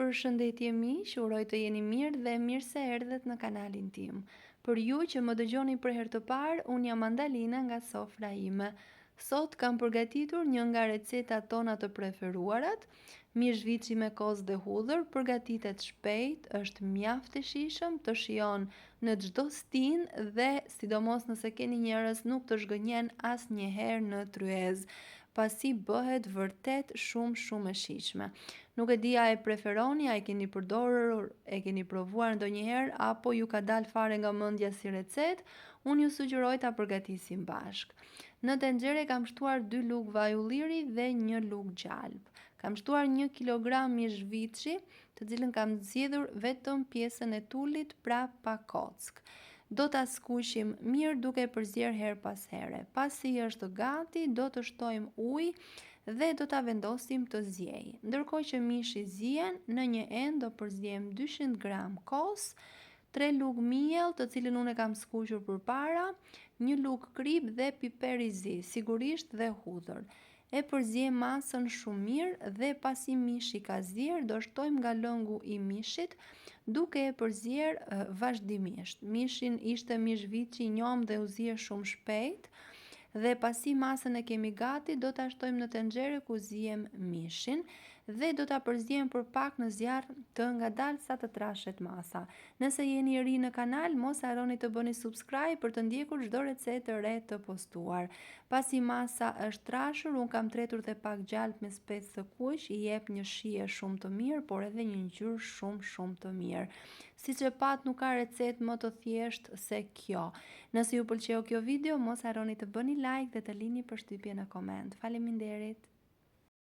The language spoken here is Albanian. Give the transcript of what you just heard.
Përshëndetje miq, uroj të jeni mirë dhe mirë se erdhët në kanalin tim. Për ju që më dëgjoni për herë të parë, unë jam Andalina nga Sofra ime. Sot kam përgatitur një nga recetat tona të preferuarat, mish viçi me kos dhe hudhër, përgatitet shpejt, është mjaft i shijshëm, të shijon në çdo stinë dhe sidomos nëse keni njerëz nuk të zhgënjen asnjëherë në tryezë, pasi bëhet vërtet shumë shumë e shijshme. Nuk e di a e preferoni, a e keni përdorur, e keni provuar ndonjëherë apo ju ka dalë fare nga mendja si recetë, unë ju sugjeroj ta përgatisim bashkë. Në tenxhere kam shtuar 2 lugë vaj ulliri dhe një lugë gjalpë. Kam shtuar 1 kg mish viçi, të cilën kam zgjedhur vetëm pjesën e tulit, pra pa kockë. Do ta skuqim mirë duke e përzier herë pas here. Pasi është gati, do të shtojmë ujë dhe do ta vendosim të ziejë. Ndërkohë që mishi zien, në një enë do përziejmë 200 gram kos, 3 lugë miell, të cilën unë e kam skuqur përpara, një lugë kripë dhe piper i zi, sigurisht dhe hudhër. E përziejmë masën shumë mirë dhe pasi mishi ka zier do shtojmë nga lëngu i mishit duke e përzier vazhdimisht. Mishin ishte mish viçi i njomë dhe u zie shumë shpejt dhe pasi masën e kemi gati do ta shtojmë në tenxhere ku ziem mishin dhe do ta përziejmë për pak në zjarr të ngadaltë sa të trashet masa. Nëse jeni i ri në kanal, mos harroni të bëni subscribe për të ndjekur çdo recetë të re të postuar. Pasi masa është trashur, unë kam tretur dhe pak gjalpë me spec të kuq, i jep një shije shumë të mirë, por edhe një ngjyrë shumë shumë të mirë. Siç e patë, nuk ka recetë më të thjeshtë se kjo. Nëse ju pëlqeu kjo video, mos harroni të bëni like dhe të lini përshtypje në koment. Faleminderit!